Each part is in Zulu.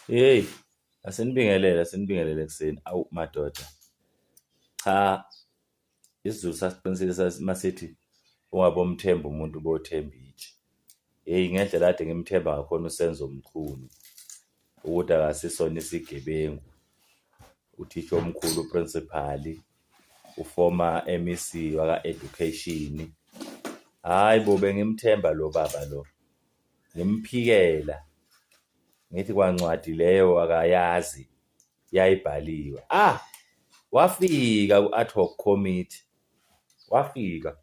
Hey, asinibingelele, asinibingelele ekuseni. Awu madoda. Cha, isiZulu sasiqinisile masithi ungabomthemba umuntu ubothemba itshe. Hheyi ngendlela kade ngimthemba ngakhona uSenzo Mchunu ukuthi akasisona isigebengu, uthisha omkhulu uprinsipali, u-former M_E_C waka-education. Hhayi bo, bengimthemba lo baba lo, ngimphikela ngithi kwancwadi leyo akayazi yayibhaliwe. Ah, wafika ku-ad hoc committee, wafika.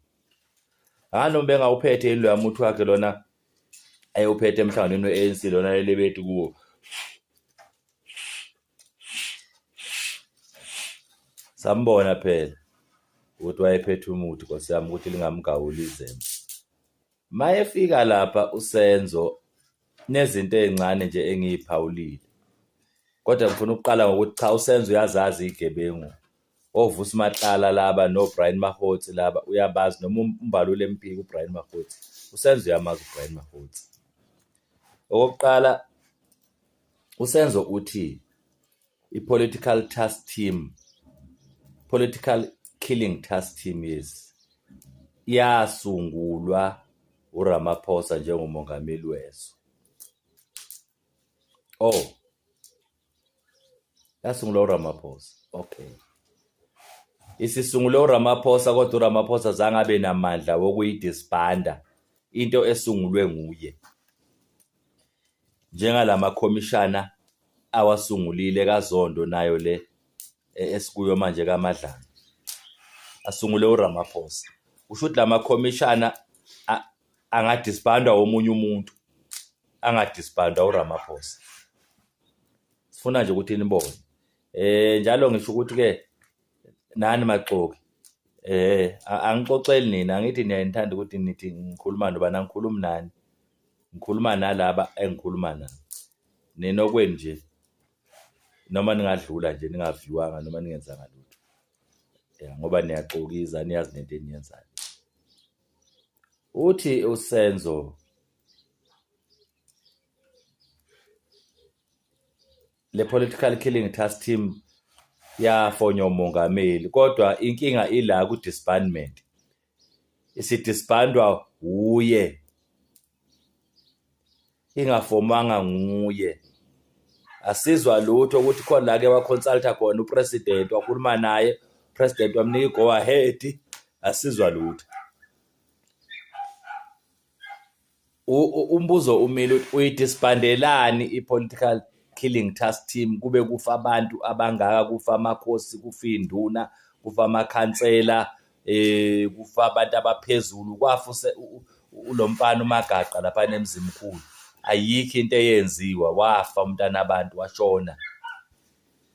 Hhayi noma bengawuphethe yini loya muthi wakhe lona ayewuphethe emhlanganweni we-ANC lona leli bethi kuwo. Sambona phela ukuthi wayephethe umuthi Nkosi yami ukuthi lingamgawuli izembe. Mayefika lapha uSenzo nezinto ey'ncane nje engiyiphawulile. Kodwa ngifuna ukuqala ngokuthi cha uSenzo uyazazi iy'gebengu. OVusi Matlala laba noBrian Mahotsi laba uyabazi noma uMbalula emphika uBrian Mahotsi. USenzo uyamazi uBrian Mahotsi. Okokuqala uSenzo uthi i-political task team, political killing task team yes, yasungulwa uRamaphosa njengomongameli wezwe. Oh, yasungulwa uRamaphosa. Okay. Isisungulwe uRamaphosa kodwa uRamaphosa zange abe namandla wokuyidisbanda into esungulwe nguye. Njengalamakhomishana awasungulile kaZondo nayo le esikuyo manje kaMadlanga asungule uRamaphosa. Kusho ukuthi lamakhomishana angadisbandwa omunye umuntu angadisbandwa uRamaphosa. Sifuna nje ukuthi nibone. Eh njalo ngisho ukuthi ke nani maxoki eh angixoxeli nina angithi niyanithanda ukuthi nithi ngikhuluma nobani angikhulumi nani. Ngikhuluma nalaba engikhuluma nabo. Nina okwenu nje noma ningadlula nje ningaviwanga noma ningenzanga lutho. Ya ngoba niyaxokiza niyazi nento eniyenzayo. Uthi uSenzo le political killing task team yafonywa umongameli kodwa inkinga ila ku disbandment isidisbandwa wuye ingafomanga nguye asizwa lutho ukuthi khona la ke waconsulta khona upresident wakhuluma naye president wamnika i-go ahead asizwa lutho Umbuzo umile ukuthi uyidisbandelani i-political killing task team kube kufa abantu abangaka kufa amakhosi kufa iy'nduna kufa amakhansela eh kufa abantu abaphezulu kwafa lo mfana uMagaqa lapha eMzimkhulu ayikho into eyenziwa wafa umntana abantu washona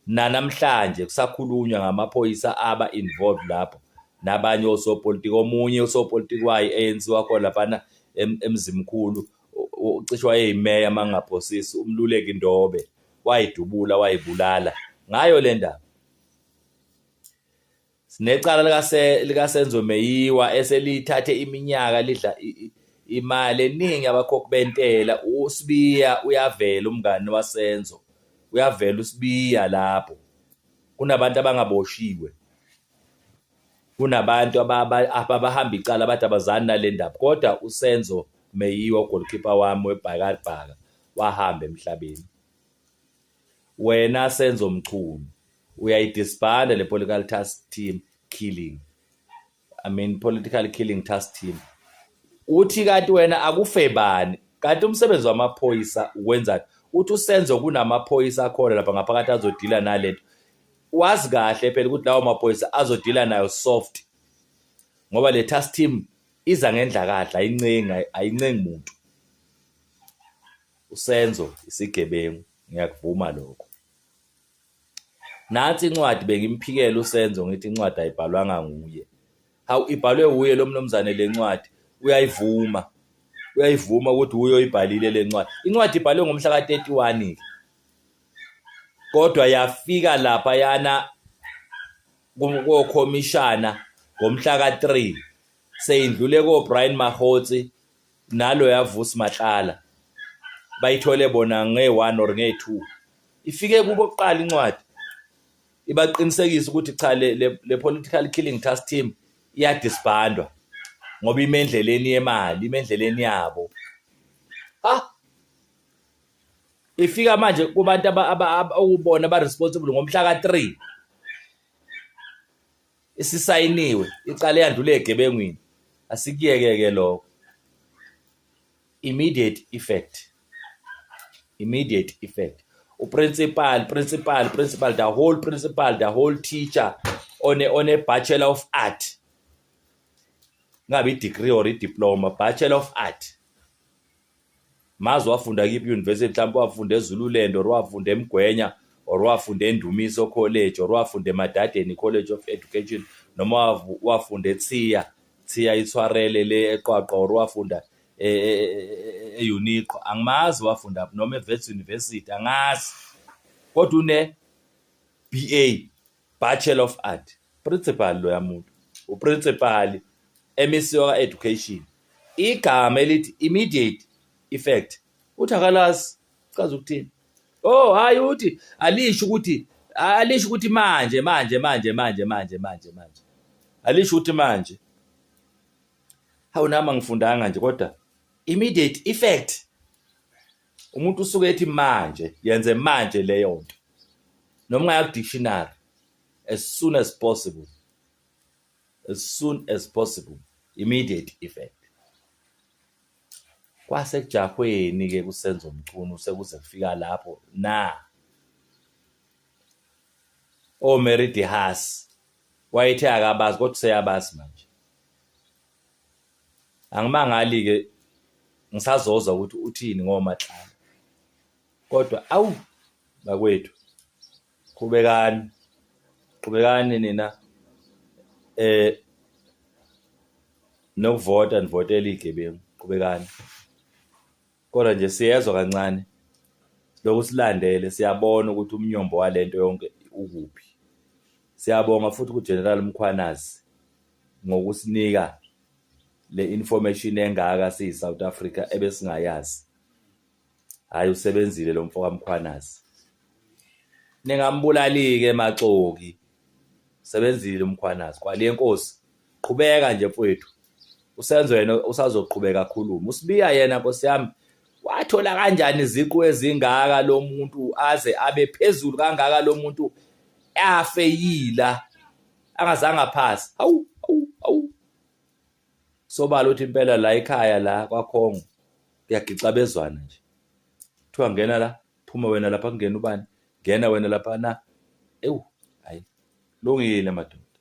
Nanamhlanje kusakhulunywa ngamaphoyisa aba involved lapho nabanye osopolitiki omunye usopolitiki wayi-ANC wakhona laphana eMzimkhulu ucishe wayeyimeya uma ngingaphosisi uMluleki Ndobe wayidubula wayibulala ngayo le ndaba. Sinecala likaSenzo Meyiwa eselithathe iminyaka lidla imali eningi abakhokhi bentela. USibiya uyavela umngani waSenzo, uyavela uSibiya lapho. Kunabantu abangaboshiwe, kunabantu abahamba icala bathi abazani nale ndaba kodwa uSenzo Meyiwa ugolikhipha wami webhakabhaka wahamba emhlabeni. Wena Senzo Mchunu uyayidisbanda le political task team killing. I mean political killing task team. Uthi kanti wena akufe bani? Kanti umsebenzi wamaphoyisa ukwenzani? Uthi uSenzo kunamaphoyisa akhona lapha ngaphakathi azodila nalento. Wazi kahle phela ukuthi lawo maphoyisa azodila nayo soft. Ngoba le task team iza ngendlakadla ayincengi ayincengi muntu. USenzo isigebengu ngiyakuvuma lokho. Nansi incwadi bengimphikela uSenzo ngithi incwadi ayibhalwanga nguye. Hawu ibhalwe wuye lo mnumzane le ncwadi uyayivuma. Uyayivuma ukuthi wuye oyibhalile le ncwadi. Incwadi ibhalwe ngomhla ka-31 ke. Kodwa yafika lapha yana kokhomishana ngomhla ka-3 seyindlule ko-Brian Mahotsi naloya Vusi Matlala bayithole bona nge-1 or nge-2. Ifike kubo kuqala incwadi ibaqinisekisa ukuthi cha le political killing task team iyadisbandwa ngoba ime endleleni yemali, ime endleleni yabo. Ha, ifika manje kubantu okubona aba-responsible ngomhla ka-3 isisayiniwe icala eyandule egebengwini. Asikuyeke-ke lokho. Immediate effect, immediate effect. Uprincipal, principal, principal, the whole principal, the whole teacher on a bachelor of art, ngabe i-degree or i-diploma, bachelor of art. Mazi wafunda kiphi university, mhlawumbe wafunda eZululand or wafunda eMgwenya or wafunda eNdumiso College or wafunda eMadadeni College of Education noma wafunda eTsia Tsia Ithwarele le eQwaqwa or wafunda e-Uniqo, angimazi wafunda noma eWits University, angazi, kodwa une BA, Bachelor of Art, principal loya muntu, uprincipal MEC ka education. Igama elithi immediate effect uthi akalazi, chaza ukuthini? Oh hayi, uthi alisho ukuthi manje manje manje manje manje manje manje, alisho ukuthi manje. Hawu, nami angifundanga nje, kodwa immediate effect umuntu usuke ethi manje, yenze manje leyo nto. Noma ungaya ku-dictionary, as soon as possible, as soon as possible, immediate effect. Kwase kujahweni ke kuSenzo Mchunu sekuze kufika lapho na o Mary de Haas wayethe akabazi, kodwa useyabazi manje. Angimangali ke, ngisazozwa ukuthi uthini ngoMatlala, kodwa awu bakwethu, qhubekani, qhubekani nina nokuvota, nivotela igebengu, qhubekani. Kodwa nje siyezwa kancane, lokhu silandele, siyabona ukuthi umnyombo walento yonke ukuphi. Siyabonga futhi kuGeneral Mkhwanazi ngokusinika le information engaka siyi-South Africa ebesingayazi. Hhayi, usebenzile lo mfo kaMkhwanazi, ningambulali-ke maxoki. Sebenzile uMkhwanazi, kwale nkosi. Qhubeka nje mfowethu, uSenzo yena usazoqhubeka akhulume. USibiya yena, nkosi yami, wathola kanjani iziqu ezingaka lo muntu, aze abe phezulu kangaka lo muntu, afeyila angazange aphasi? Awu awu awu, sobala ukuthi impela la ekhaya la kwaKhongo kuyagixabezwana nje. Kuthiwa ngena la, phuma wena lapha, kungena ubani, ngena wena lapha na. Ewu, hayi, lungile madoda.